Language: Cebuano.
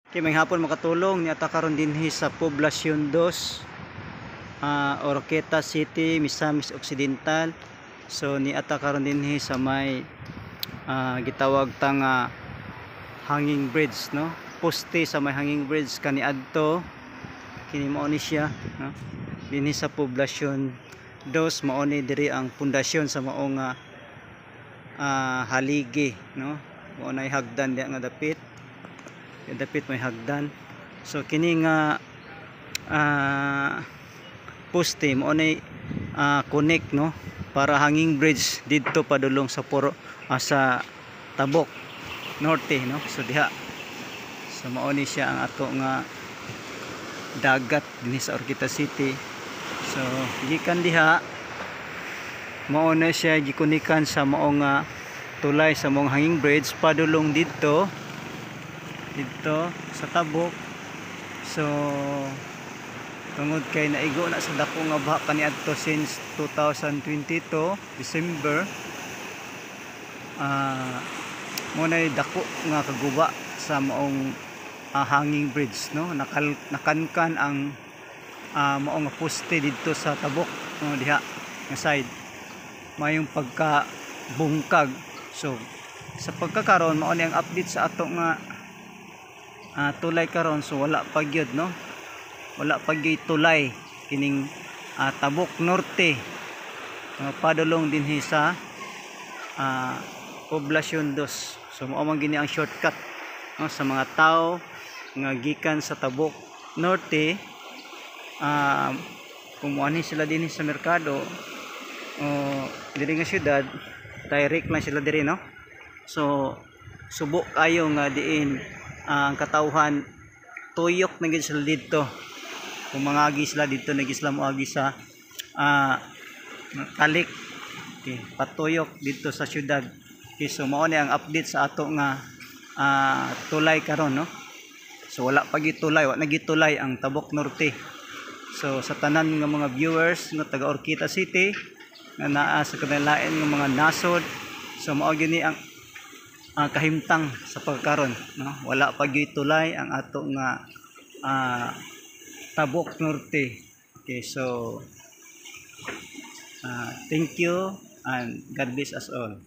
Okay, maayong hapon, makatulong ni ata karon dinhi sa Poblacion 2, Oroquieta City, Misamis Occidental. So ni ata karon dinhi sa may gitawag ta nga hanging bridge, no? Poste sa may hanging bridge kaniadto, kini mao ni siya, no? Dinhi sa Poblacion 2, mao ni diri ang pundasyon sa mao nga haligi, no? Mao nay hagdan diha nga dapit. Dapit may hagdan. So kini nga poste mao nay connect, no, para hanging bridge didto padulong sa puro sa Tabuk Norte, no? So diha, so mao ni siya ang ato nga dagat dinhi sa Oroquieta City. So gikan diha, mao na siya gikunikan sa mao nga tulay, sa maong hanging bridge padulong didto didto sa Tabuk. So tungod kay naigo na sa dako nga baha kaniadto since 2022 December, mo na dako nga kaguba sa maong hanging bridge, no? Nakankan ang mao nga poste didto sa Tabuk, no, diha nga side, mayong pagka bungkag. So sa pagkakaron, mao ni ang update sa ato nga tulay karon. So wala pa gyud, no? Wala pa gyud tulay kining Tabuk Norte padulong dinhi sa Poblacion 2. So mao man gini ang shortcut, no, sa mga tao nga gikan sa Tabuk Norte, kung muanhi sila dinhi sa merkado o diri nga syudad, direct lang sila diri, no? So subo kayo nga diin ang katawhan, tuyok na gyud sila didto. Kung mangagi sila didto na gyud sila moagi sa Talik. Okay, patuyok didto sa syudad. Okay, so mao ni ang update sa ato nga tulay karon, no? So wala pa gyud tulay, wa na gyud tulay ang Tabuk Norte. So sa tanan nga mga viewers nga taga Oroquieta City nga naa sa kanilain nga mga nasod, so mao gyud ni ang kahimtang sa pagkaron, no? Wala pa gyud tulay ang ato nga Tabuk Norte. Okay, so thank you and God bless us all.